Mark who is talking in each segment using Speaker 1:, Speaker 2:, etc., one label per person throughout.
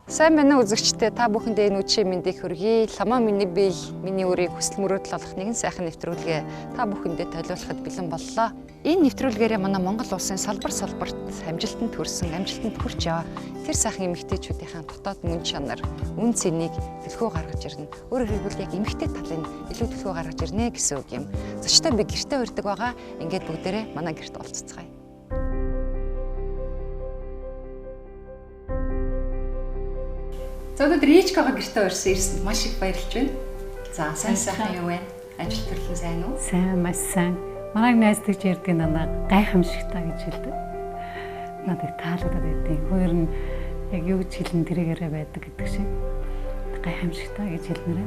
Speaker 1: Сайн байна уу үзэгчдээ, та бүхэндээ энэ үдшийн мэндийг хүргэе. Ламаа миний бие, миний өөрийг хүсэл мөрөөдөл олох нэгэн сайхан нэвтрүүлгээ та бүхэндээ толиулахад бэлэн боллоо. Энэ нэвтрүүлгээрээ манай Монгол улсын салбар салбарт амжилтанд хүрсэн, амжилтанд хүрч яваа тэр сайхан эмэгтэйчүүдийнхээ дотоод мөн чанар, үн цэнийг төлхөө гаргаж ирнэ. Өөрөөр хэлбэл яг эмэгтэй талын илүү төлхөө гаргаж ирнэ гэсэн үг юм. Зочтой би гэртээ урьдаг байгаа. Ингээд бүгдээрээ манай гэрт уулзцгаая. За өнөөдөр Ичкого гэртээ урьсан ирсэнд маш их баярлж байна. За сайн сайхан юу вэ? Ажил төрлөн сайн уу?
Speaker 2: Сайн, маш сайн. Манай найз тэгж ярьдаг, надад гайхамшигтай гэж хэлдэг. Надад таалагдаад байдیں۔ Хүн ер нь яг юу гэж хэлэн тэрэгээрээ байдаг гэдэг шиг. Гайхамшигтай гэж хэлмээр.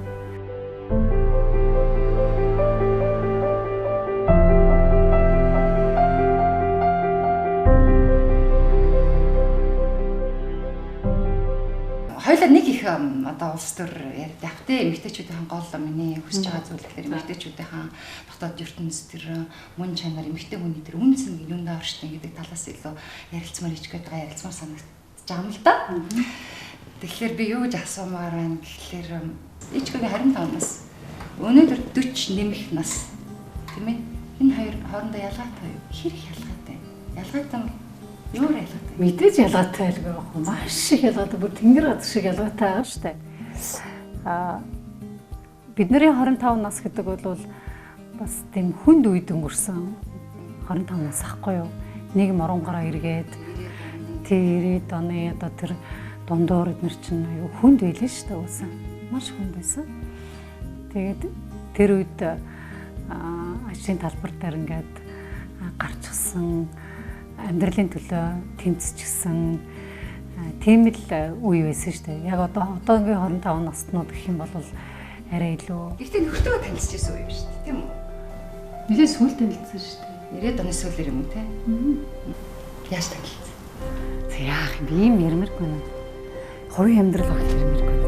Speaker 1: Хоёлаа нэг их одоо улс төр яриад явах те, эмэгтэйчүүдийн гол миний хүсэж байгаа зүйл гэхээр эмэгтэйчүүдийн дотоод ертөнц тэр мөн чанар, эмэгтэй хүний тэр үн цэн юундаа оршдог гэдэг талаас илүү ярилцмаар ич гээд байгаа, ярилцмаар санагдаж байгаа юм л да. Тэгэхээр би юу гэж асуумаар байна гэхлээр Ичкогийн 25 нас, өнөөдөр 40 нэмэх нас тийм ээ. Энэ хоёр хоорондоо ялгаатай юу? Хэр их ялгаатай? Ялгаатай юу ялгаатай?
Speaker 2: Мэдээж ялгаатай л байх уу? Маш их ялгаатай, бүр тэнгэр газар шиг ялгаатай байгаа шүү дээ. Бидний 25 нас гэдэг бол бас тийм хүнд үед өнгөрсөн 25 нас ахгүй юу? Нийгэм оронгороо эргээд тий 90-ад оны одоо тэр дундуур эднэр чинь аюу хүнд байлээ шүү дээ уусаа. Маш хүнд байсан. Тэгээд тэр үед ажлын талбар дээр ингээд гарчсан, амьдралын төлөө тэмцчихсэн тийм л үе байсан шүү дээ. Яг одоо одоогийн 25 наснууд гэх юм бол арай илүү.
Speaker 1: Гэхдээ нөхөртөө танилцж байсан үе юм шүү дээ, тийм үү?
Speaker 2: Нэлээд сүүл танилцсан шүү
Speaker 1: дээ. 90-ад оны сүүлээр юм уу те? Яаж танилцсан?
Speaker 2: За яах юм бэ? Ийм ярмэргүй нэ. Хувийн амьдрал огт ярмэргүй нэ.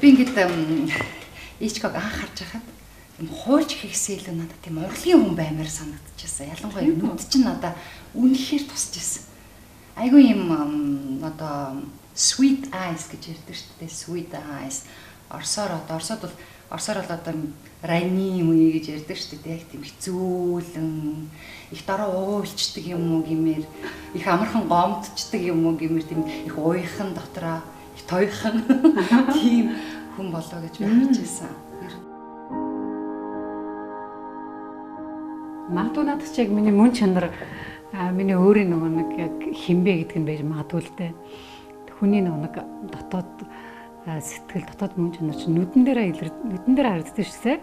Speaker 1: Би ингээд Ичког анх харж байхад юм хуульч хийхсээ илүү надад тийм урлагийн хүн баймаар санагдчихсан. Ялангуяа нүд чинь надад үнэхээр тусч ирсэн. Айгүй юм одоо sweet eyes гэж ярьдаг шүү дээ. Sweet eyes. Орсоор одоо Оросод бол орсоор бол одоо рани юм гэж ярьдаг шүү дээ. Яг тийм их зөөлөн, их дараа уйлчдаг юм уу гэмээр, их амархан гомдчдаг юм уу гэмээр, тийм их уяхан дотроо, их тоёхон тийм хүн болоо гэж би харж байсан.
Speaker 2: Магадгүй надад ч яг миний мөн чанар, миний өөрийн нөгөө нэг яг хинбэ гэдэг нь байж магадгүй л дээ. Хүний нөгөө нэг дотоод сэтгэл, дотоод мөн чанар чинь нүдэн дээр нүдэн дээр харагддаг шүү дээ.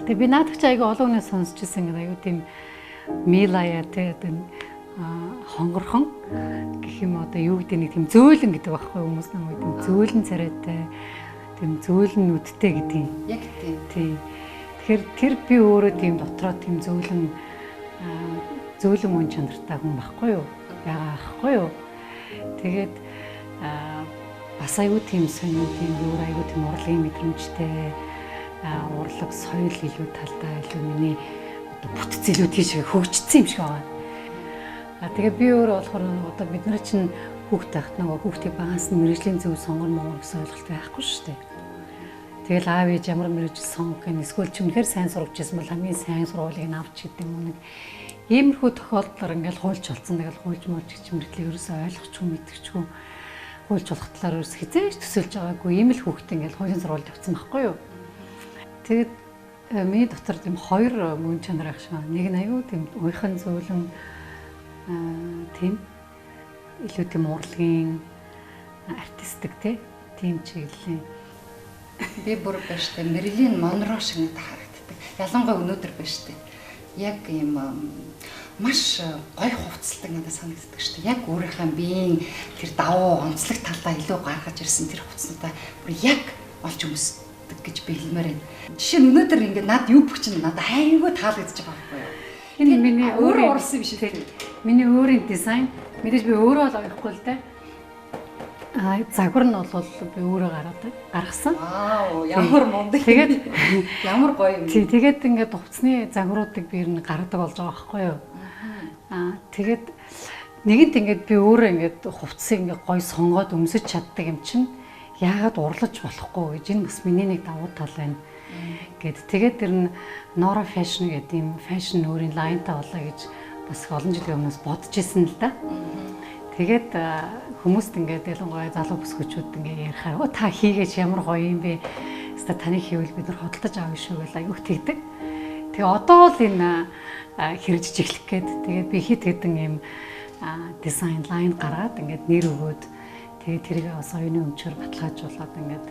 Speaker 2: Тэгээ би надад ч айгүй олон хүнээс сонсч ирсэн гэдэг айгүй тийм милая те хонгорхон гэх юм одоо юу гэдэг нэг тийм зөөлөн гэдэг байхгүй хүмүүс намайг тийм зөөлөн царайтай, тийм зөөлөн нүдтэй гэдэг юм.
Speaker 1: Яг тийм.
Speaker 2: Тийм. Тэгэхээр тэр би өөрөө тийм дотроо тийм зөөлөн зөөлөн мөн чанартай хүн байхгүй юу? Ягаа ахгүй юу? Тэгээд бас аюу тийм сонин, тийм өөр аюу тийм урлагийн мэдрэмжтэй, урлаг, соёл илүү талдаа илүү миний одоо бүтц илүү тийш хөгжсөн юм шиг байгаа. Тэгээ би өөрөө болохоор одоо бид нар чинь хүүхд байхад нөгөө хүүхдийг багаас нь мэргэжлийн зөв сонгон монгол гэсэн ойлголт байхгүй шүү дээ. Тэгэл аав ээж ямар мэргэжил сонгох гэн эсвэл ч үнэхээр сайн сурч ирсэн бол хамгийн сайн сургуулийг нь авч гэдэг юм нэг иймэрхүү тохиолдлоор ингээл хуульч болсон. Тэгэл хуульч муулч гэж мэргэжлийг ерөөсөө ойлгохгүй мэдчихгүй хуульч болох талаар ерөөс хизээж төсөөлж байгаагүй ийм л хүүхд ингээл хуулийн сургуульд явцсан байхгүй юу. Тэгээд миний дотор тийм хоёр мөн чанар байх шиг. Нэг нь аюу тийм уяхан зөөлөн тийм илүү тийм урлагийн артистик тийм чиглэлийн.
Speaker 1: Би бүр байна штэ Мэрилин Монро шиг надад харагддаг. Ялангуяа өнөөдөр байна штэ. Яг ийм маш гоё хувцалдаг надад санагддаг штэ. Яг өөрийнхөө биеийн тэр давуу онцлог талаа илүү гаргаж ирсэн тэр хувцснуудаа бүр яг олж өмсдөг гэж би хэлмээр байна. Жишээ нь өнөөдөр ингээд над юу бүх чинь надад айгүй таалагдчих байгаа байхгүй юу?
Speaker 2: Энэ миний
Speaker 1: өөрөө урсан юм шиг тийм.
Speaker 2: Миний өөрийн дизайн. Мэдээж би өөрөө л ойлгохгүй л дээ. Загвар нь бол би өөрөө гаргасан.
Speaker 1: Вау, ямар мундаг.
Speaker 2: Тэгээд
Speaker 1: ямар гоё юм.
Speaker 2: Тий, тэгээд ингээд хувцсны загваруудыг би ер нь гаргадаг болж байгаа байхгүй юу? Тэгээд нэгэнт ингээд би өөрөө ингээд хувцсыг ингээд гоё сонгоод өмсөж чаддаг юм чинь яагаад урлаж болохгүй гэж энэ бас миний нэг давуу тал байна гэд. Тэгээд тэр нь Nora Fashion гэдэг юм fashion өөрийн лайнтай болоо гэж бас олон жилийн өмнөөс бодож исэн л да. Тэгээд хүмүүст ингээд ялангуяа залуу бүсгүүчүүд ингээд ярихаар та хийгээч ямар гоё юм бэ? Хэвээ таныг хийвэл бид нар хөдөлж авах шүү гэж аюух тэгдэг. Тэгээ одоо л энэ хэрэгжиж эхлэх гээд тэгээд би хит хитэн юм дизайн лайн гаргаад ингээд нэр өгөөд тэгээд тэрийг бас оюуны өмчөөр баталгаажуулаад ингээд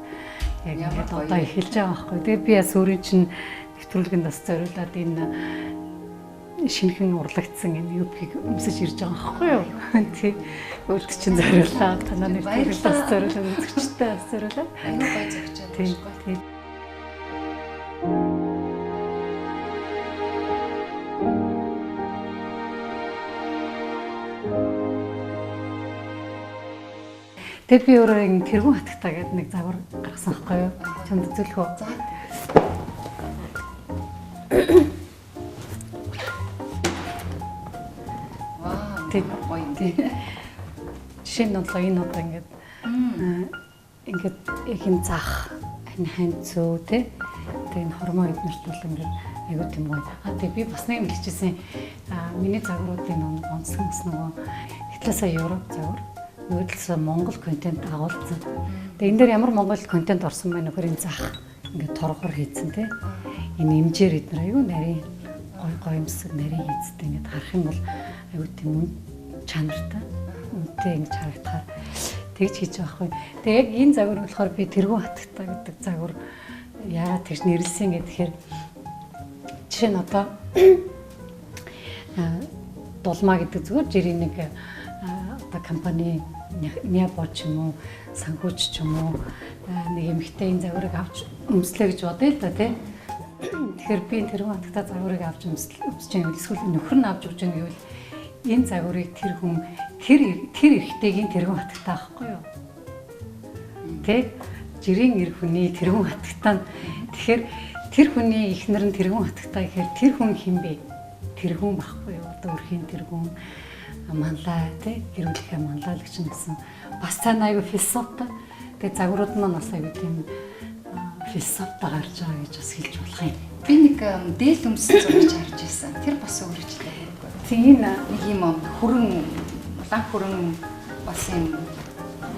Speaker 2: яг ингээд одоо эхэлж байгаа байхгүй. Тэгээд би бас өөрийн чинь нэвтрүүлгэнд бас зориулаад энэ шинэхэн урлагдсан энэ юбкийг өмсөж ирж байгаа байхгүй юу? Тий. Өөрт чинь зориулаа. Танаа нэвтрүүлэлт бас зориулаа. Үзэгчтэй бас зориулаа.
Speaker 1: Аюу гоё зөгчөөд байна.
Speaker 2: Тий. Тэгээд би өөрөө энэ тэргүүн хатагтаа гэдэг нэг загвар гаргасан байхгүй юу? Чамд үзүүлэх үү?
Speaker 1: За.
Speaker 2: Тий.
Speaker 1: Гоё юм.
Speaker 2: Тий. Жишээ нь бол энэ одоо ингээд ингээд яг энэ зах, энэ ханцуу тий. Тэгээ энэ хормоо эднэрт бол ингээд айгуу тийм гоё. Тэгээ би бас нэг юм хэлчихсэн. Миний загваруудын онцлог бас нөгөө нэг талаасаа Европ загвар, нөгөө талаасаа Монгол контент агуулсан. Тэгээ энэ дээр ямар Монгол контент орсон бэ нөхөр энэ зах ингээд торгор хийцэн тий. Энэ имжээр эднэр айгуу нарийн гой гоёмсог нарийн хийцтэй ингээд харах юм бол айгуу тийм үн чанартай үнэтэй ингэж харагдахаар тэгж хийж байгаа хгүй. Тэгээ яг энэ загвар болохоор би тэргүүн хатагтаа гэдэг загвар яагаад тэгж нэрлсэн гэхээр жишээ нь одоо дулмаа гэдэг зүгээр жирийн нэг одоо компани нябо ч юм уу санхүүч ч юм уу нэг эмэгтэй энэ загварыг авч өмслөө гэж бодъё л да тий. Тэгэхээр би тэргүүн хатагтаа загварыг авч өмсөж байгаа эсвэл нөхөр нь авч өгч байгаа гэвэл энэ загварыг тэр хүн тэр эрэгтэйгийн тэргүүн хатагтаа байхгүй юу? Тэ? Жирийн эр хүний тэргүүн хатагтаа нь тэгэхээр тэр хүний эхнэр нь тэргүүн хатагтаа гэхээр тэр хүн хэн бэ? Тэргүүн байхгүй юу? Одоо өрхийн тэргүүн манлай тэ? Гэр бүлийнхээ манлайлагч нь гэсэн бас цаана айгүй философитой. Тэгээ загварууд маань бас айгүй тийм философитой гарч байгаа гэж бас хэлж болох юм.
Speaker 1: Би нэг дээл өмсөн зураг харж байсан. Тэр бас өөрчлөлт хэрэггүй.
Speaker 2: Тийм
Speaker 1: нэг юм хүрэн улаан хүрэн бас юм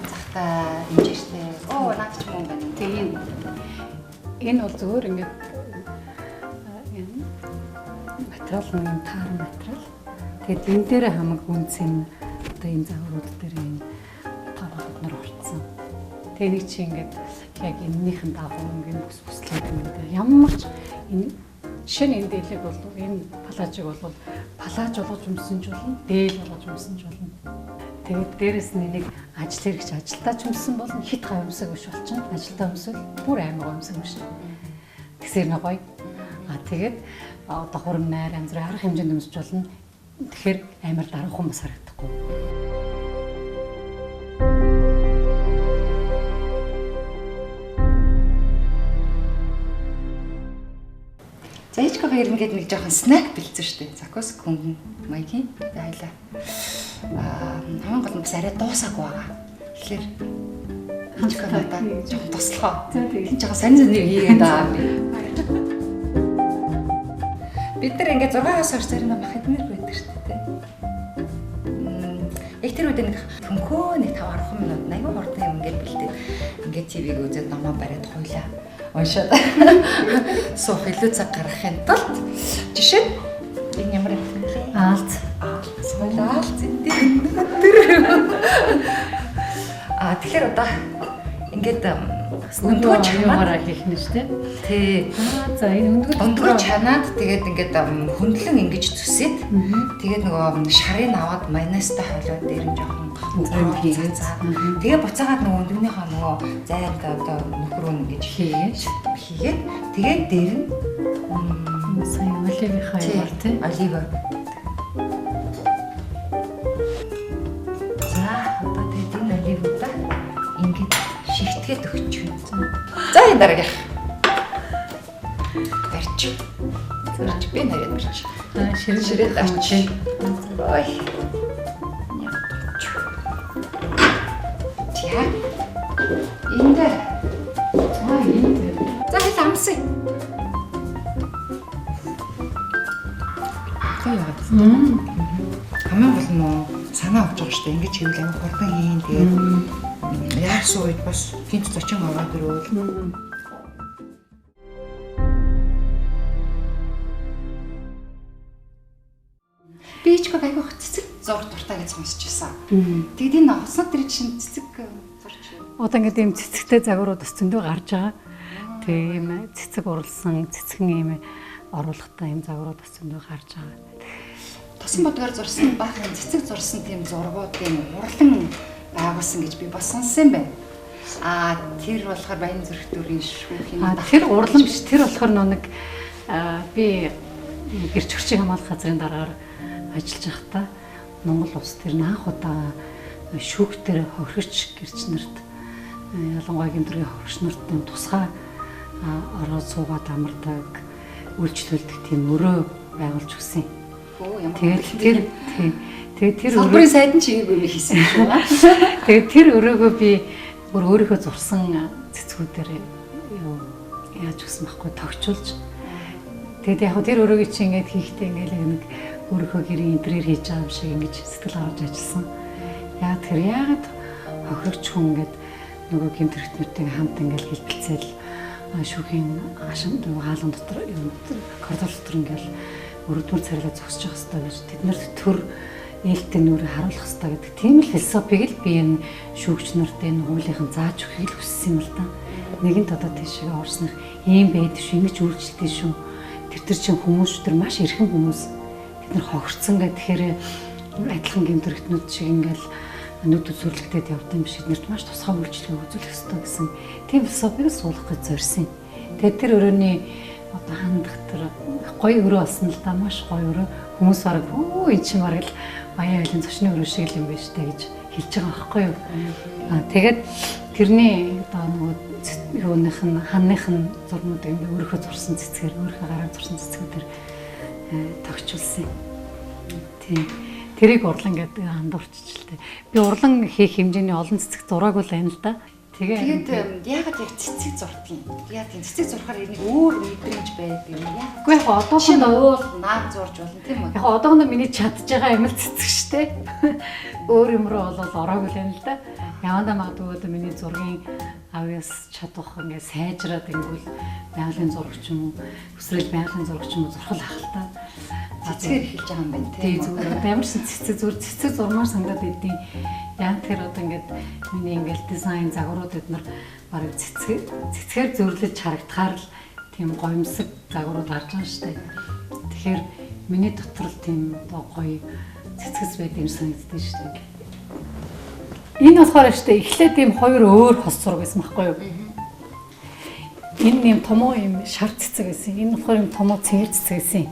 Speaker 1: захтай имжээртэй. Оо наад ч мөн байна.
Speaker 2: Тийм. Энэ бол зөвөр ингээд материал нэг таар материал. Тэгээд энэ дээр хамаг үнц юм одоо энэ загварууд дээр энэ торгууд нар орцсон. Тэгээ нэг чи ингээд яг энэнийхэн дагуу ингээд бүс бүслээд ингээд ямар ч энэ жишээ нь энэ дээлийг бол энэ палажийг бол палаж болгож өмсөн ч болно, дээл болгож өмсөн ч болно. Тэгээд дээрэс нь энийг ажил хэрэгч ажилдаа ч өмсөн болно, хит гай өмсөг биш болчихно. Ажилдаа өмсөл бүр амар гой өмсөг биш. Тэгсэр нэг гоё. Тэгээд одоо хурим найр янз бүрийн арга хэмжээнд өмсөж болно. Тэгэхээр амар дараахан бас харагдахгүй.
Speaker 1: За ичко хоёр ингээд нэг жоохон снэк бэлдсэн шүү дээ. Закус хөнгөн маягийн. Тэгээ хайлаа. Хамгийн гол нь бас арай дуусаагүй байгаа. Тэгэхээр ичко надаа жоохон туслахоо. Тийм жоохон сонин сонин хийгээд байгаа юм. Бид нар ингээд 6-аас хойш заримдаа мах идмээр байдаг шүү дээ. Яг тэр үед нэг хөнхөө нэг 5-10 минут аягүй хурдан юм ингээд бэлдээд ингээд ТV-г үзээд номоо бариад хуйлаа уншаад суух илүү цаг гаргахын тулд жишээ нь энэ ямар юм бэ?
Speaker 2: Аалз.
Speaker 1: Аалз. Аалз энэ дээр. Тэгэхээр одоо ингээд өндгөө
Speaker 2: чамаараа хийх нь шүү дээ.
Speaker 1: Тий.
Speaker 2: За энэ
Speaker 1: өндгөө чанаад тэгээд ингээд хөндлөн ингэж зүсээд тэгээд нөгөө шарын аваад майонезтай хойлоод дээр нь жоохон
Speaker 2: займ хийгээд
Speaker 1: тэгээ буцаагаад нөгөө өндгөнийхөө нөгөө зайд одоо нөхрөө ингэж хийгээд тэгээд дээр нь
Speaker 2: сая оливынхаа юмар тий.
Speaker 1: Олива. За одоо тэгээд энэ оливуудаа Дахиад өгч. За энэ дараагийнх. Барьч. Барьч би нарийн барьч.
Speaker 2: Ширээ
Speaker 1: авч. Ой. За. Энд.
Speaker 2: За энд.
Speaker 1: За хэл амсъя. Гоё яагаад. Хамгийн гол нь санаа авч байгаа шүү дээ. Ингэж хийвэл амар хурдан хийн. Тэгээд яарсан үед бас гинт зочин ороод ирвэл би ичгэг айгүйх цэцэг зурх дуртай гэж сонсч байсан. Тэгэд энэ хоснод тэр чинь цэцэг зурч.
Speaker 2: Одоо ингээд ийм цэцэгтэй загварууд бас зөндөө гарч байгаа. Тэгээ ийм цэцэг урлсан, цэцгэн ийм оруулахтай ийм загварууд бас зөндөө гарч байгаа.
Speaker 1: Тосон бодгоор зурсан баахан цэцэг зурсан тийм зургуудын урлан байгуулсан гэж би бас сонссон юм байна. Аа тэр болохоор Баян зүрх дүрийн шүүхийн
Speaker 2: тэр урлан биш, тэр болохоор нэг би гэрч хүчийг хамгаалах газрын дараагаар ажиллаж байхдаа Монгол улс тэр анх удаа шүүхтэр хохирогч гэрч нарт, ялангуяа гэмтрийн хохирогч нарт тусгай ороод суугаад амардаг, үйлчлүүлдэг тийм өрөө байгуулж өгсөн.
Speaker 1: Тэгээд
Speaker 2: тэр тэгээд тэр
Speaker 1: салбарын сайд нь чигээгүй юм хийсэн юм шиг байна.
Speaker 2: Тэгээд тэр өрөөгөө би бүр өөрийнхөө зурсан цэцгүүдээр юу яаж өгсөн байхгүй тогтчулж. Тэгээд яг тэр өрөөгийг чи ингээд хийхдээ ингээд нэг өөрийнхөө гэрийн интерьер хийж байгаа юм шиг ингэж сэтгэл гаргаж ажилласан. Яг тэр яагаад хохирогч хүн ингээд нөгөө гэмт хэрэгтнүүдтэй хамт ингээд хэлбэлцээл шүүхийн хашин хаалган дотор коридор дотор ингээд өрөвдмөр царилаа зогсож явах хэрэгтэй гэж тэднэрт төр ээлтэй нүрээ харуулах хэрэгтэй гэдэг тийм л философиг л би энэ шүүгч нарт энэ хуулийнхан зааж өгөхийг л хүссэн юм л да. Нэгэнт одоо тийшээ орсных ийм байдаг шүү, ингэж үйлчлдэг шүү. Тэр чинь хүмүүс тэр маш эрхэм хүмүүс. Тэд нар хохирцсон гэх тэгэхээр адилхан гэмт хэрэгтнүүд шиг ингээл нүд үзүүрлэгдээд явд юм шиг нэрт маш тусгай үйлчлэг үзүүлэх ёстой гэсэн тийм философиг суулгах гэж зорьсон. Тэгээд тэр өрөөний одоо хандах тэр гоё өрөө болсон л да, маш гоё өрөө. Хүмүүс бараг хөө эн чинь бараг л Баян айлын зочны өрөө шиг л юм байна штэ гэж хэлж байгаа байхгүй юу. Аа тэгээд тэрний одоо нөгөө юуных нь ханных нь зурнууд юм өөрийнхөө зурсан цэцгээр, өөрийнхөө гараар зурсан цэцгүүдээр тогтчулсан. Тийм. Тэрийг урлан гэдэг андуурчилтэй. Би урлан хийх хэмжээний олон цэцэг зураагүй л байна л да.
Speaker 1: Тэгээд яагаад яг цэцэг зурдгийг? Яа тийм цэцэг зурхаар нэг өөр мэдрэмж байдаг юм яа.
Speaker 2: Үгүй яг одоохондоо
Speaker 1: уул наад зурж болно тийм үү?
Speaker 2: Яг одоохондоо миний чадж байгаа юм л цэцэг штэ. Өөр юм руу бол ороогүй л юм л да. Явандаа магадгүй одоо миний зургийн авьяас чадвах ингээ сайжраад ингүүл байгалийн зураг ч юм уу, өсрөл байгалийн зураг ч юм уу зурхал ах л та.
Speaker 1: Цэцгээр эхэлж байгаа юм байна
Speaker 2: тийм. Зүгээр одоо ямар ч цэцэг зүгээр цэцэг зурмаар санагдаад идэв. Яг тэр одоо ингээд миний ингээд дизайн загварууд эднэр бараг цэцгээр зөрлөж харагдахаар л тийм гоёмсог загварууд гарч байгаа шүү дээ. Тэгэхээр миний дотор л тийм одоо гоё цэцгэс байд юм санагддаг шүү дээ. Энэ болохоор шүү дээ эхлээд ийм хоёр өөр хос зураг байсан байхгүй юу? Энэ ийм томоо ийм шар цэцэг байсан. Энэ болохоор ийм томоо цэвэр цэцэг байсан.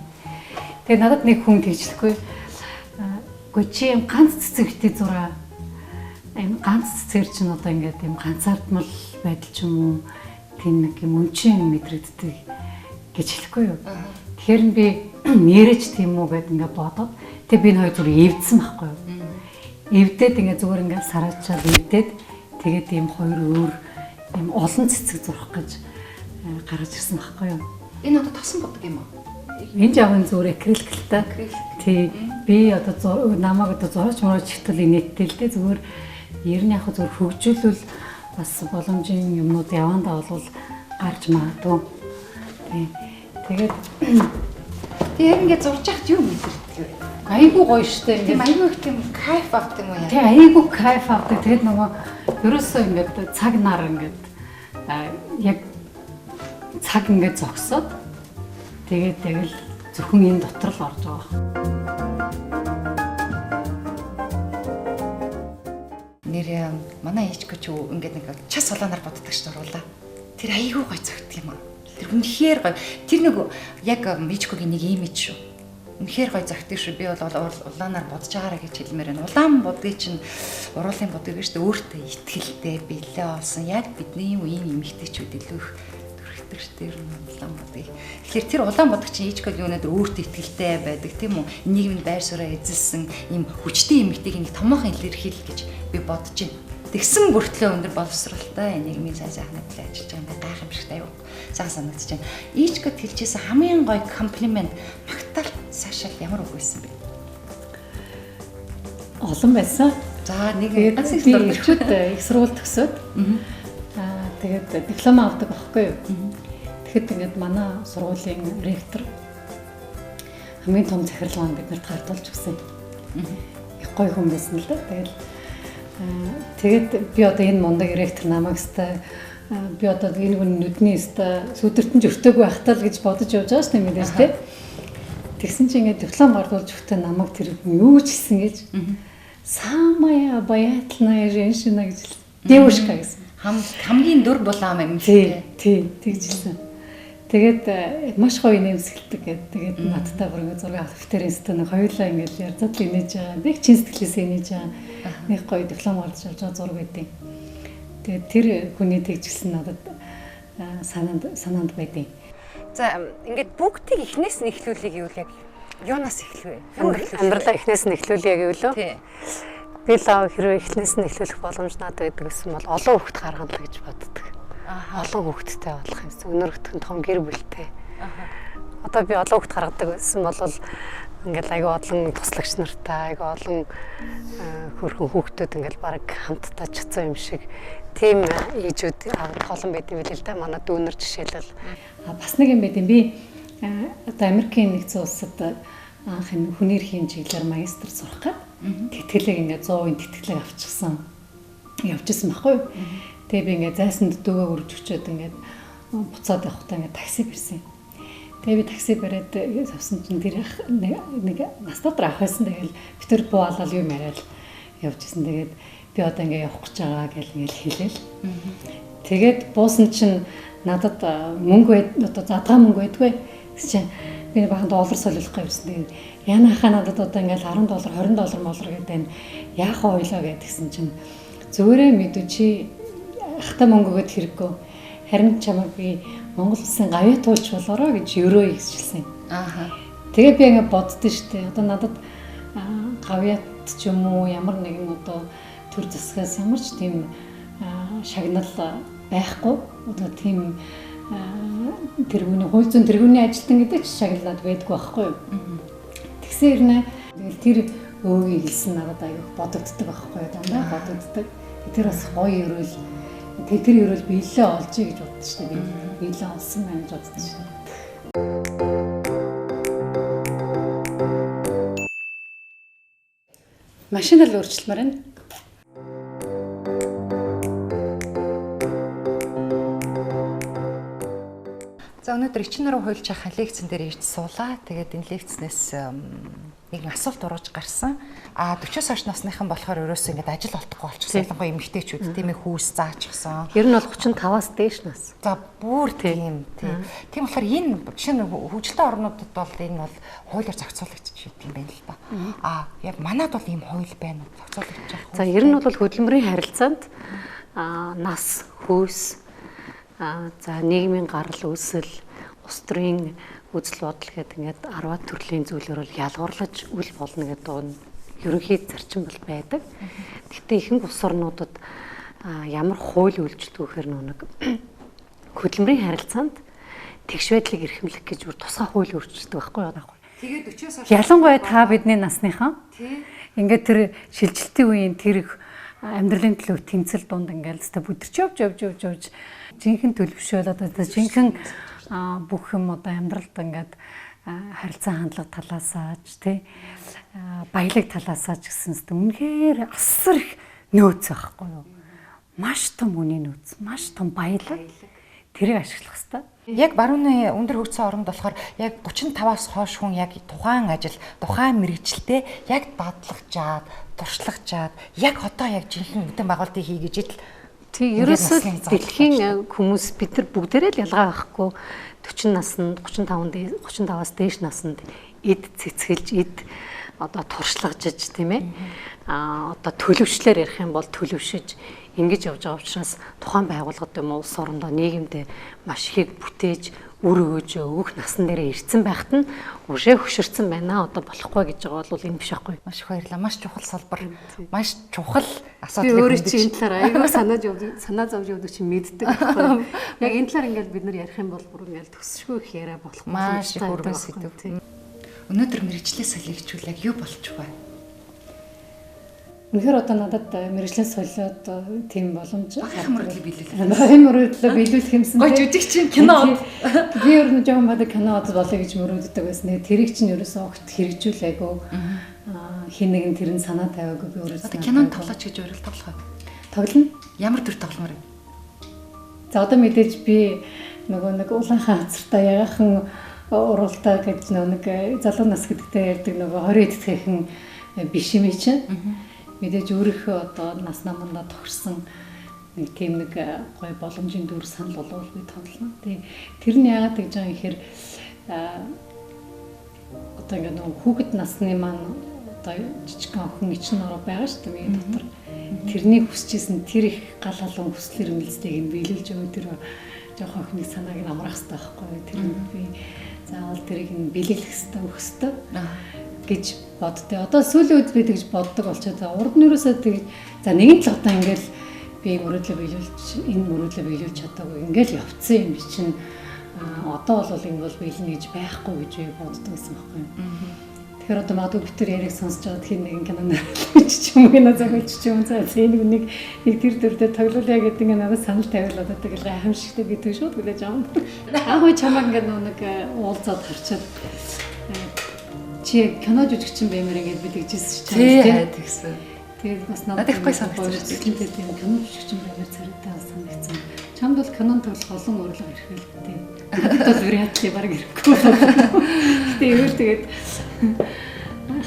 Speaker 2: Тэгээ надад нэг хүн тэгжлэхгүй. Үгүй чи юм ганц цэцэгтэй зураа. Энэ ганц цэцгээр чинь одоо ингээд юм ганцаардмал байдал ч юм уу тийм нэг юм өнчин мэдрэгддэг гэж хэлэхгүй юу. Тэгэхээр би нэрэж тийм үү гэд ингээд бодоод тэг би энэ хоёр зүр эвдсэн байхгүй юу. Эвдээд ингээд зүгээр ингээд сараачаад эвдээд тэгээд ийм хоёр өөр ийм олон цэцэг зурах гэж гаргаж ирсэн байхгүй юу.
Speaker 1: Энэ одоо тосон бодог юм уу?
Speaker 2: Энэ жавын зүгээр акрилик л та. Тий. Би одоо намайг одоо зураач мураач хэтэл инээдтэй л дээ. Зүгээр ер нь яг зүгээр хөгжүүлвэл бас боломжийн юмнууд явандаа бол гарч магадгүй. Тий. Тэгээд
Speaker 1: тэг ингээд зурж яхад юу мэдэрдэг вэ?
Speaker 2: Айгүй гоё штэ.
Speaker 1: Тийм айгүй их тийм кайф авдаг юм уу яа?
Speaker 2: Тий, айгүй кайф авдаг. Тэгээд нөгөө ерөөсөө ингээд цаг нар ингээд яг цаг ингээд зогсоод тэгээд яг л зөвхөн энэ дотор л орж байгаа.
Speaker 1: Нэр манай ээжгүй ч ингээд нэг час улаанаар боддог ш зуруулаа. Тэр айгүй гоё цогтдөг юм аа. Тэр үнэхээр гоё. Тэр нэг яг ээжгүйгийн нэг имиж шүү. Үнэхээр гоё зөгтөг шүү. Би бол улаанаар будж байгаараа гэж хэлмээр байна. Улаан будгийг чинь уруулын будгийг шүү дээ. Өөртөө итгэлтэй, бэлээ олсон. Яг бидний үеийн эмэгтэйчүүд илүү их төрхтөр шүү дээ. Улаан будгийг. Тэгэхээр тэр улаан будаг чинь ээжкол өнөөдөр өөртөө итгэлтэй байдаг тийм үү? Нийгэмд байр сууриа эзэлсэн ийм хүчтэй эмэгтэйг нэг томоохон илэрхийлэл гэж би бодож байна. Тэгсэн мөртлөө өндөр боловсралтай нийгмийн сайн сайхны төлөө ажиллаж байгаа юм байна. Гайхамшигтай юу? Сайхан санагдаж байна. Ээжкод хэлжсэн хамгийн гоё комплимент магтаал цаашаа ямар үг байсан бэ?
Speaker 2: Олон байсан.
Speaker 1: За нэг
Speaker 2: ганц их дурдчихвд их сургууль төгсөөд тэгээд диплом авдаг байхгүй юу? Тэгэхэд ингээд манай сургуулийн ректор хамгийн том захирал маань биднэрт гардуулж өгсөн. Их гоё хүн байсан л да. Тэгэл тэгээд би одоо энэ мундаг ректор намайг өстой би одоо энэ хүн нүдний өстой сүдэртэн ч өртөөгүй байх таа л гэж бодож явж байгаа шүү дээ мэдээж тий. Тэгсэн чинь ингээд диплом гардуулж өгтөө намайг тэр юу ч хэлсэн гэж самая обаятельная женщина гэж девушка гэсэн.
Speaker 1: Хамгийн дүр булаам юм
Speaker 2: тий. Тий, тэгж хэлсэн. Тэгээд маш гоё нэмсгэлдэг гэдэг. Тэгээд надтай бүр ингээд зураг авах дэвтэрээс нэг хоёулаа ингээд ярзаад л инээж байгаа. Нэг чин сэтгэлээсээ инээж байгаа. Нэг гоё диплом гарч авч байгаа зураг байдیں۔ Тэгээд тэр хүний тэгж хэлсэн надад санаанд байдیں۔
Speaker 1: За ингээд бүгдийг эхнээс нь эхлүүлэе гэвэл яг юунаас эхлэв вэ?
Speaker 2: Амьдралаа эхнээс нь эхлүүлэе гэвэл үү? Тий. Би л хэрвээ эхнээс нь эхлүүлэх боломж надад байдаг гэсэн бол олон хүүхэд гаргана л гэж боддог. Олон хүүхэдтэй болох юмсан. Өнөргөх нь том гэр бүлтэй. Одоо би олон хүүхэд гаргадаг байсан бол ингээл айгүй олон туслагч нартай, айгүй олон хөрхөн хүүхдүүд ингээл баг хамтдаа чацсан юм шиг тийм ээжүүд олон байт юм билээ л да. Манай дүүнер жишээлбэл бас нэг юм байт юм. Би одоо Америкийн нэгдсэн улсад анх энэ хүний эрхийн чиглэлээр магистр сурах гээд тэтгэлэг ингээд 100% тэтгэлэг авчихсан. Явчихсан байхгүй юу? Тэгээ би ингээд зайсанд дүүгээ өрж өчөөд ингээд буцаад явахдаа ингээд такси барьсан. Тэгээ би такси бариад авсан чинь тэр нэг нас дотор авах байсан. Тэгэл би тэр буу алал юм яриад явчихсан. Тэгээд би одоо ингээд явах гэж байгаа гэл ингээд хэлээл. Тэгээд буусан чинь надад мөнгө байд одоо задгаа мөнгө байдгүй. Тэгс чинь би бахан доллар солиулах гэж байсан. Тэгээд яна хаа надад одоо ингээд $10 $20 молор гэдэг энэ яах вэ ойлоо гэдгсэн чинь зүгээрээ мэдүү чи ахтай мөнгө өгөөд хэрэггүй. Харин чамайг би Монгол улсын гавьяа туулч болоорой гэж өрөө хэлсэн.
Speaker 1: Ааха.
Speaker 2: Тэгээ би ингээд боддоо штэ. Одоо надад гавьяат ч юм уу ямар нэгэн одоо төр засгаас ямар ч тийм шагнал байхгүй. Одоо тийм тэргүүний хууль зүйн тэргүүний ажилтан гэдэг ч шагнал надад байдгүй байхгүй юу. Тэгсэн хэрнээ тэгэл тэр өөгийг хэлсэн надад аяг бодогддог байхгүй юу. Дандаа бодогддог. Тэр бас гоё өрөөл тэр өрөөл би илээ олжээ гэж боддоо шүү дээ. Би илээ олсон байна гэж боддоо шүү дээ. Машин л өөрчлөмөр байна.
Speaker 1: За өнөөдөр Ичин наруу хуульч ахын лекцэн дээр ирж суулаа. Тэгээд энэ лекцнээс нэгэн асуулт ургаж гарсан. А 40-оос хойш насныхан болохоор ерөөсөө ингээд ажил олдохгүй болчихсон. Ялангуяа эмэгтэйчүүд тийм ээ хүүс заачихсан.
Speaker 2: Ер нь бол 35-аас дээш нас.
Speaker 1: За бүр тийм тийм. Тийм болохоор энэ жишээ нь хөгжилтэй орнуудад бол энэ бол хуулиар зохицуулагдчих юм байна л да. А яг манад бол ийм хууль байна уу? Зохицуулагдчих
Speaker 2: байх. За ер нь бол хөдөлмөрийн харилцаанд нас, хүйс, за нийгмийн гарал үүсэл, улс төрийн үзэл бодол гэдэг ингээд 10 төрлийн зүйлээр бол ялгуурлаж үл болно гэдэг нь ерөнхий зарчим бол байдаг. Гэхдээ ихэнх улс орнуудад ямар хууль үйлчлдэг гэхээр нэг хөдөлмөрийн харилцаанд тэгш байдлыг эрхэмлэх гэж бүр тусгай хууль өөрчилдөг байхгүй юу?
Speaker 1: Тэгээд 40-оос хойш
Speaker 2: ялангуяа та бидний насныхан ингээд тэр шилжилтийн үеийн тэр их амьдралын төлөө тэмцэл дунд ингээд л бүдэрч явж явж явж явж жинхэнэ төлөвшөөл одоо жинхэнэ бүх юм одоо амьдралд ингээд харилцаа хандлага талаасаа ч тий баялаг талаасаа ч гэсэн үнэхээр асар их нөөц байхгүй юу? Маш том үний нөөц, маш том баялаг. Тэрийг ашиглах хэрэгтэй.
Speaker 1: Яг барууны өндөр хөгжсөн оронд болохоор яг 35-аас хойш хүн яг тухайн ажил, тухайн мэргэжилтэд яг дадлагжаад, туршлагажаад, яг одоо яг жинхэнэ бүтэн байгуулалтыг хий гэж идэл.
Speaker 2: Тий, ерөөсөө дэлхийн хүмүүс бид нар бүгдээрээ л ялгаа байхгүй 40 наснд, 35-аас дээш наснд эд цэцгэлж, эд одоо туршлагажж тийм ээ. Одоо төлөвшлөөр ярих юм бол төлөвшөж ингэж явж байгаа учраас тухайн байгууллагад юм уу улс орондоо нийгэмдээ маш ихийг бүтээж үр өгөөж өгөх насан дээрээ ирсэн байхад нь үшээ хөшөрцөн байна. Одоо болохгүй гэж байгаа бол энэ биш байхгүй.
Speaker 1: Маш их баярлалаа. Маш чухал салбар. Маш чухал асуудлыг
Speaker 2: би өөрөө чи энэ талаар айгүй санаа зовж явдаг чи мэддэг байхгүй. Яг энэ талаар ингээл бид нар ярих юм бол бүр ингээл төсшгүй их яриа болох.
Speaker 1: Маш их өргөн сэдв. Өнөөдөр мэргэжлээ солих хичүүл яг юу болчих вэ?
Speaker 2: Үнэхээр одоо надад мэргэжлээ солиод тийм боломж
Speaker 1: багийн мөрөдлөө биелүүлэх.
Speaker 2: Багийн мөрөдлөө биелүүлэх юмсан.
Speaker 1: Гой жүжигчин кино.
Speaker 2: Би ер нь жоохон бадаг кино од болъё гэж мөрөөддөг байсан. Тэрийг чинь ерөөсөө огт хэрэгжүүлээгүй. Хин нэгэн тэр нь санаа тавиагүй би өөрөө.
Speaker 1: Одоо кинонд тоглооч гэж уурал тоглох уу?
Speaker 2: Тоглоно.
Speaker 1: Ямар төр тогломоор вэ?
Speaker 2: За одоо мэдээж би нөгөө нэг улаан хацартаа ягаахан уралдаа гэж нөгөө нэг залуу нас гэдэгтэй ярьдаг нөгөө 20 эдтгэхэн биш юм чинь. Мэдээж өөрийнхөө одоо нас намандаа тохирсон нэг тийм нэг гоё боломжийн дүр санал болвол би тоглоно. Тэгээ тэр нь яагаад гэж байгаа юм гэхээр одоо ингээд нөгөө хүүхэд насны маань одоо жижигхэн охин ичин ороо байгаа шүү дээ миний дотор. Тэрний хүсэжсэн тэр их гал халуун хүслэр мэлцлийг нь биелүүлж өгөө тэр жоохон охины санааг нь амраах хэрэгтэй байхгүй. Тэр нь би заавал тэрийг нь биелүүлэх хэрэгтэй, өгөх хэрэгтэй гэж боддөө. Одоо сүүлийн үед би тэгж боддог болчиход. Урд нь юусаа тэгж за нэгэн л одоо ингээл би мөрөөдлөө биелүүлж энэ мөрөөдлөө биелүүлж чадаагүй ингээл явцсан юм чинь одоо бол энэ бол биелнэ гэж байхгүй гэж би боддог байсан байхгүй. Тэгэхээр одоо магадгүй бид тэр яриг сонсож байгаад хин нэгэн кино найруулж ч юм уу кино зохиолч ч юм за энэ нэг нэг тэр дүрдээ тоглоулъя гэдэг ингээ надад санал тавиул одоо тэгэл гайхамшигтай би тэг шууд хүлээж авна. Анх үе чамайг ингээ нэг уулзаад харчаад чи кино жүжигчин баймаар ингээд би тэгжсэн
Speaker 1: чинь тийм тэгсэн.
Speaker 2: Тэгээд бас надад
Speaker 1: их гоё санагдсан.
Speaker 2: Тийм тийм кино жүжигчин баймаар царайтай санагдсан. Чамд бол кинонд тоглох олон урилга ирэх л дээ. Бид бол вариантлыг баг ирэхгүй. Гэтэ ивэл тэгээд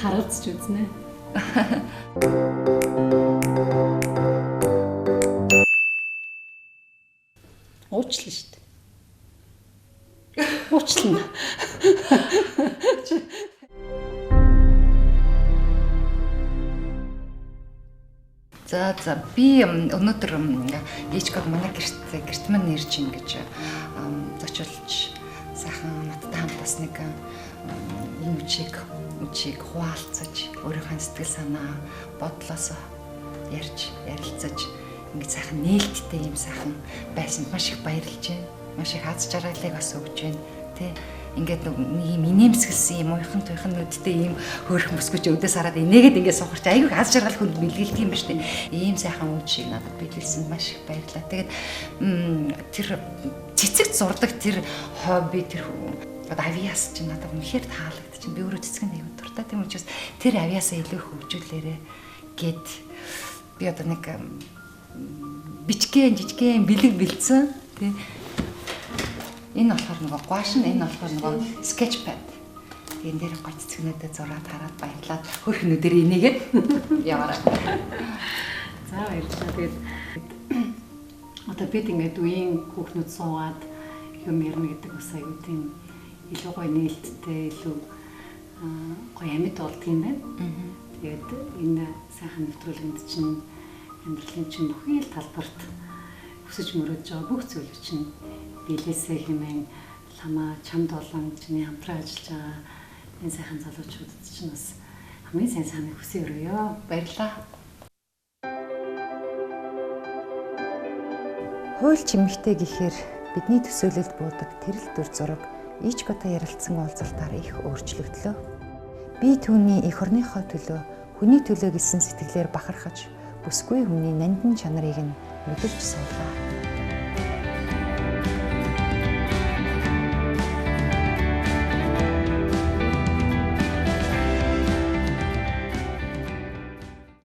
Speaker 2: харгалзаж үзнэ. Уучлаа шүү дээ. Уучлаа.
Speaker 1: За би өнөөдөр Ичког манай гэрт мань ирж ин гэж зочилж сайхан надтай хамт бас нэг энэ үчиг хуваалцаж өөрийнхөө сэтгэл санаа бодлоосоо ярьж ярилцаж ингэж сайхан нээлттэй юм сайхан байсанд маш их баярлж байна. Маш их аз жаргалыг бас өгч байна. Тэ ингээд нэг юм инээмсэглсэн юм уяхан туяхан нүдтэй ийм хөөрхөн бүсгүйч өдөөс хараад инээгээд ингээд сухарч айгүй аз жаргал хүнд бэлгэлдэг юм ба штэ. Ийм сайхан үн шиг надад бэлгэлсэн маш их баярлалаа. Тэгээд тэр цэцэг зурдаг тэр хобби тэр одоо авиас чинь надад үнэхээр таалагдчих. Би өөрөө цэцгэнд аягүй дуртай. Тийм учраас тэр авиасаа илүү их хөгжүүлээрэ гэд би одоо нэг бичгэн жижигэн бэлэг бэлдсэн. Тэ энэ болохоор нөгөө гуашн, энэ болохоор нөгөө sketchpad. Тэгээд энэ дээр гоё цэцгнүүдээ зураад хараад баярлаад хөрхнүүдээр инээгээд яваарай.
Speaker 2: За баярлалаа. Тэгээд одоо бид ингээд үеийн хүүхнүүд суугаад юм ярина гэдэг бас аюу тийм илүү гоё нээлттэй, илүү гоё амьд болдго юм байна. Тэгээд энэ сайхан нэвтрүүлгэнд чинь амьдралын чинь бүхий л талбарт хүсэж мөрөөдж байгаа бүх зүйлийг чинь биелээсээ хэмээн ламаа чамд болон чиний хамтран ажиллаж байгаа энэ сайхан залуучуудад чинь бас хамгийн сайн санааг хүсье өрөөё.
Speaker 1: Баярлалаа. Хууль чимэгтэй гэхээр бидний төсөөлөлд буудаг тэрэл дүр зураг Ичкотой ярилцсан уулзалтаар их өөрчлөгдлөө. Би түүний эх орныхоо төлөө хүний төлөө гэсэн сэтгэлээр бахархаж бүсгүй хүний нандин чанарыг нь мэдэрч суулаа.